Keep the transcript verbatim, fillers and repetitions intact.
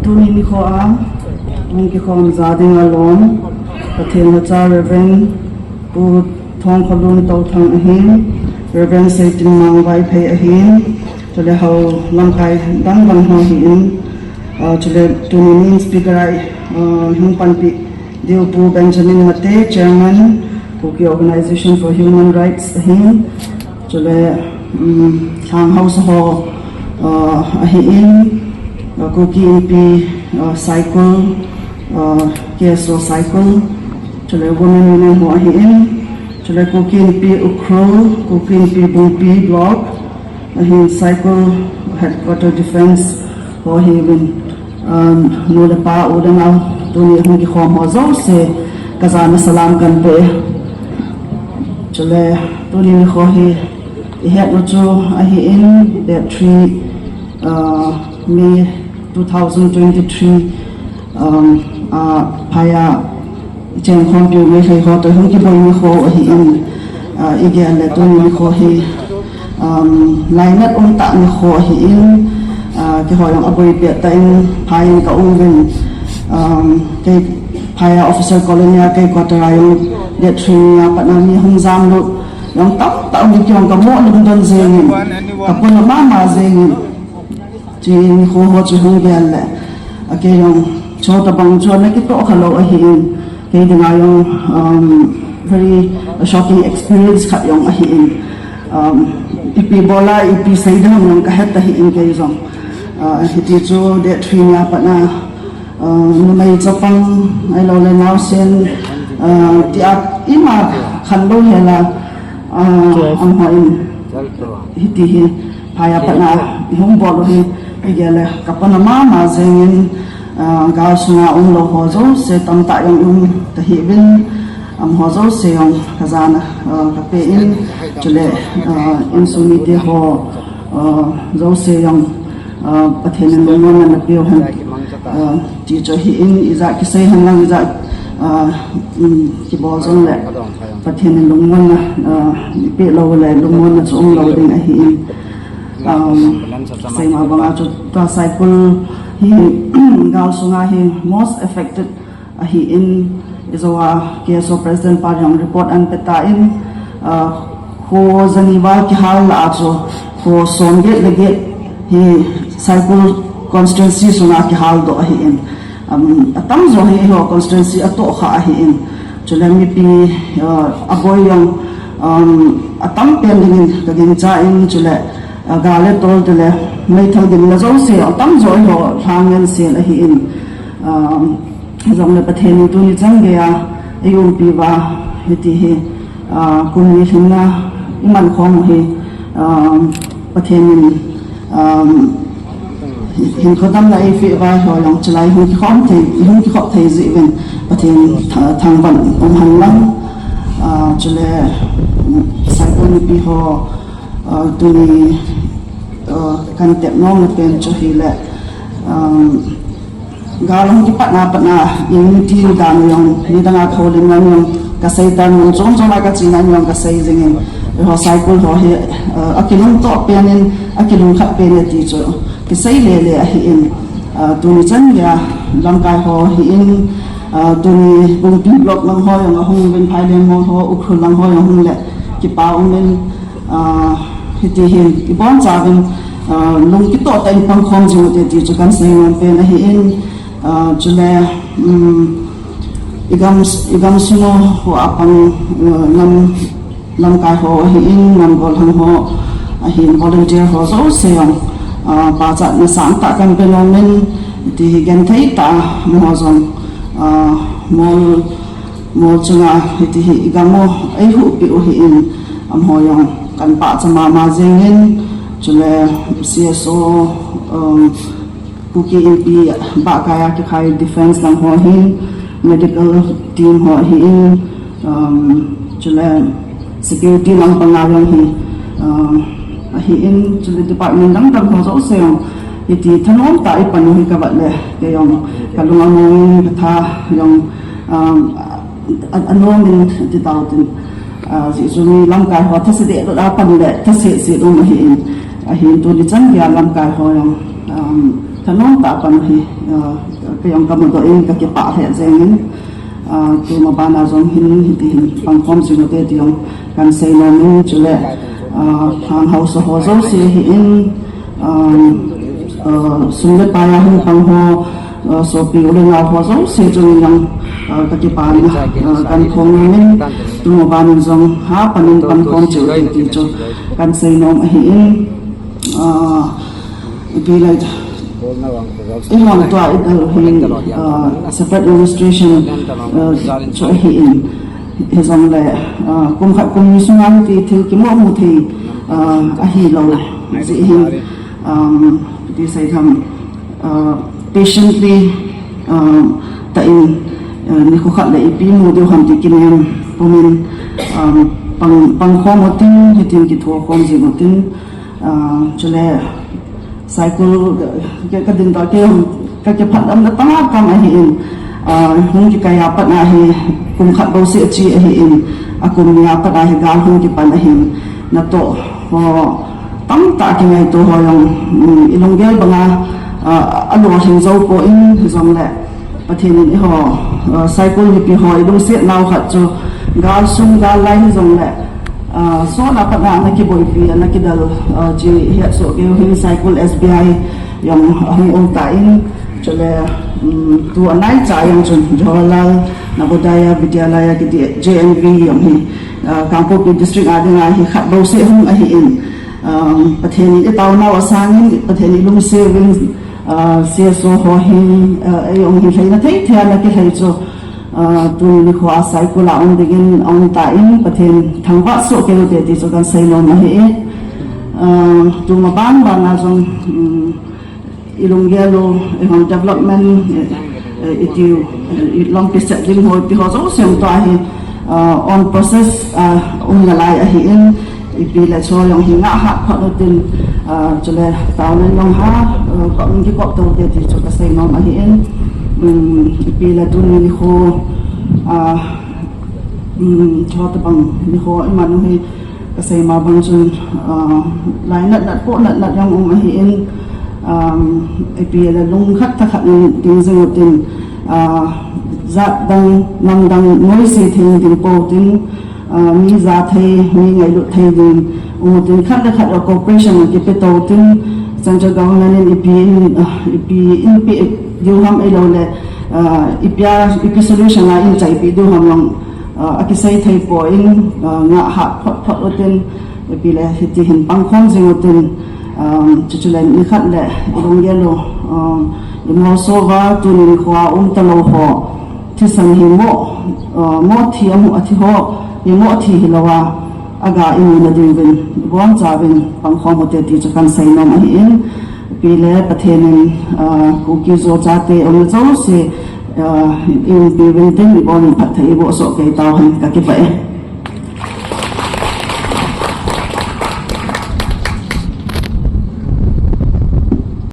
Tuni nikho a hung kikhom ja ding a lom Pathen lhacha Reverend Pu Thongkholun Touthang ahin, Reverend Seitin Mang Vaiphei ahin, chule hou lamkai dang dang ho ahin, ah, chule tuni nin speaker a, ah, hung panpi diu Pu Benjamin Mate, Chairman, Kuki Organization for Human Rights ahin, chule, um, Lhang House ho, uh, ahin, uh, Kuki Inpi, uh, Saikul, uh, K S O Saikul, chule Women Union ho ahin, chule Kuki Inpi Ukhrul, Kuki Inpi Bungpi Block, ahin Saikul Headquarter Defense ho ahiuvin, um, nu le pa, u le nao, tuni hung kikhom ho jouse, kajana salam kanpe. Chule, tuni nikho hi, ihet u chu ahin, date three, uh, May two thousand twenty-three, um, a, phai a, icheng khompiu Meitei ho toh hung kiboi nikho ahin, ah, igel le tuni nikho hi, um, lainat umtah nikho ahin, ah, keiho jong aboi pet tah in phai in ka um uvin, um, kei phai a officer colony a kei quarter a jong date three ni a pat a mi hung jam lut jong tamtah um, kei jong ka mo lungdon jeng in, ka pona mama jeng in. Chu nikho ho chu hung gel le, a kei jong, chutabang chu ana kitoh kha lou ahin, kei dinga jong, um, very shocking experience khat jong ahin. Um, ipi bol a, ipi sei ding ham jong ka het ahin kei jong. Uh, hiti chu date three ni a pat a, uh, numei chapang, ahilou le naosen, uh, tia ima khanlou hel a, uh, amaho in hiti hi. Phai a pat a ihung bol u hi, igel le ka pona mama jeng in, ah, gal sunga umlou ho jouse tamtah jong um tahih uvin, amaho jouse jong kajana, ah, kape in, chule, ah, insung mite ho, ah, jouse jong, ah, Pathen in lungmonna napeu hen, ah, ti chu ahin, ijat kisei hen lang, ijat, ah, um, kibol jong le Pathen in lungmonna, ah, napeh lou le lungmonna chu umlou ding ahin. Um, seima banga chu tua Saikul hi gal sunga hi most affected ahin, ijou a K S O President pa jong report ana pe tan, uh, kho jani val kihal lah a chu kho som get le get hi Saikul constituency sunga kihal doh ahin, um, atamjo hi eiho constituency atoh kha ahin. Chule mipi, uh, aboi jong, um, atam pen dingin ka gingchan, chule, uh, gal le tol te le meithal gin le jouse atamjo eiho lhang ngen sel ahin. Um, jongle Pathen in tuni chan geiya eiumpi uva hiti hi, uh, kum ni lhinna iman khom u hi, um, Pathen in, um, hinkho damna eipeh uva, eiho jong chulai hung kikhom thei, hung kikhop thei jeh uvin Pathen tha-, thangvah in um hen lang. Ah, chule, um, Saikul mipi ho, ah, tuni, ah, kan tep nom na pen chu hile, um, gal hung kipat na pat na, in tin dan jong, nidang a kholin na jong, ka sei tan, mun chom chom a ka chi na jong ka sei jing in, eiho Saikul ho hi, ah, akilungtoh pen in, akilungkhat pen e ti chu kisei le le ahin, ah, tuni chan geiya lamkai ho hin, ah, tuni Bungpi block lang ho jong ahung uvin, Phaileng lang ho, Ukhrul lang ho jong ahung le kipa um in, ah, hiti hin ibon chauvin, ah, lung kitoh tah in pangkhom jing ute ti chu kan sei nom pen ahin, ah, chule, um, igam, igam sung u ho apang, ah, nam lamkai ho ahin, nam gollhang ho ahin, volunteer ho jouse jong, ah, pachatna sangtah kan pe nom in, hiti hi genthei tah a amaho jong, ah, mol, mol chunga hiti hi igam u eihuhpi u hin, amaho jong kan pachat mama jeng in, chule C S O, um, Kuki Inpi bahkai a kikhai defense lang ho hin, medical team ho hin, um, chule security lang panga jong hi, um, ahin, chule department dang dang ho jouse jong, hiti thanom tah a ipan u hi kavet le, kei jong kalung among in katha jong, um, a, anom in ti tau tin, ah, jeh chu mi lamkai ho thase deh lut a pan le thase se um ahin, ahin tuni chan geiya lamkai ho jong, um, Thanom tah pan hi, ah, kei jong kamudoh in kakipah lheh jeng in, ah, tuma bana jong hin hiti hin pangkhom jing ute ti jong kahin seinom in, chule, ah, hang haosa ho jouse ahin, ah, ah, sum le pai a hung pang ho, ah, sopi u le nao ho jouse chungin jong, ah, kakipana, ah, kahin phong nom in, tuma ban in jong hapan in pangkhom cheh ute ti chu kahin seinom ahin, ah, ipi lai Eiho tua idal hi, ah, separate registration, ah, chu ahin, hijongle, ah, kum khat kum ni sunga hiti thil kimo mu thei, ah, ahilou jeh hin, um, ti sei tham, ah, patiently, ah, tah in, ah, nikho khat le ipi mu diu ham ti kinem pumin, um, pang, pangkhom utin, hitin kithokhom jing utin, ah, chule, Saikul, ka, ka dindoh kei jong, ka kiphatlamna tamtah ahin, ah, hung kikai a pat a hi, kum khat bou seh achi ahin, akum ni a pat a hi gal hung kipan ahin, natoh ho, tamtah kingaito ho jong, um, ilunggel banga, ah, alolhing jou poi, hijongle, Pathen in eiho, ah, Saikul mipi ho ilungset nau khat chu gal sung gal lai hijongle, ah, sot a pat a ana kiboipi, ana kidal, ah, chu ihet soh kei u hin Saikul S B I jong ahung um tan, chule, um, tu anaicha jong chun Jawaharlal Navodaya Vidyalaya kiti J N V jong hi, ah, Kangpokpi District a dinga hi khat bou seh hung ahin, um, Pathen in itaonau asangin, Pathen in ilungset uvin, ah, C S O ho hin, ah, ei jong hi lheina thei thei a ana kilhai chu, ah, tuni nikho a Saikul a um dingin aum tan, Pathen thangvah soh kei ute ti chu kahin seinom ahi. Ah, tuma ban ban a jong, um, ilunggel u, eihon development, eh, eh, itiu, eh, ilompi set ding ho, ipi ho jouse jong tua hi, ah, on process, ah, um nalai ahin, ipi le chu jong hi ngah hat phot utin, ah, chule taona jong ha, ah, kop in kikop to ute ti chu kaseinom ahin, um, ipi le tuni nikho, ah, um, chutabang nikho iman u hi, Kasei ma bang chun, ah, lainat nat, poh nat nat jong um ahin, um, ipi le lungkhat thakhat in ding jing utin, ah, jat dang, nam dang noise thei ding pou tin, ah, mi ja thei, mi ngailut thei ding um utin, khat le khat a cooperation kipe to tin, central government in ipi in, ah, ipi in pe diu ham ahilou le, ah, ipi a, ipi solution a in chaipi diu ham jong, ah, akisei thei poi, ah, ngah hat phot phot utin, ipi le hiti hin pangkhom jing utin, um, chuchu le nikhat le ilunggel u, um, imolso uva tuni nikho a um talou ho, thisan hi mo, uh, mo thi amu athi ho, imo athi hilou a, aga imu na ding uvin, ibonchauvin pangkhom ute ti chu kahin seinom ahin, ipi le Pathen in, uh, Kuki Zo chate um jouse, uh, eiumpi uvin tin, ibon in phatthei iboh soh kei tauhen, kakipah e.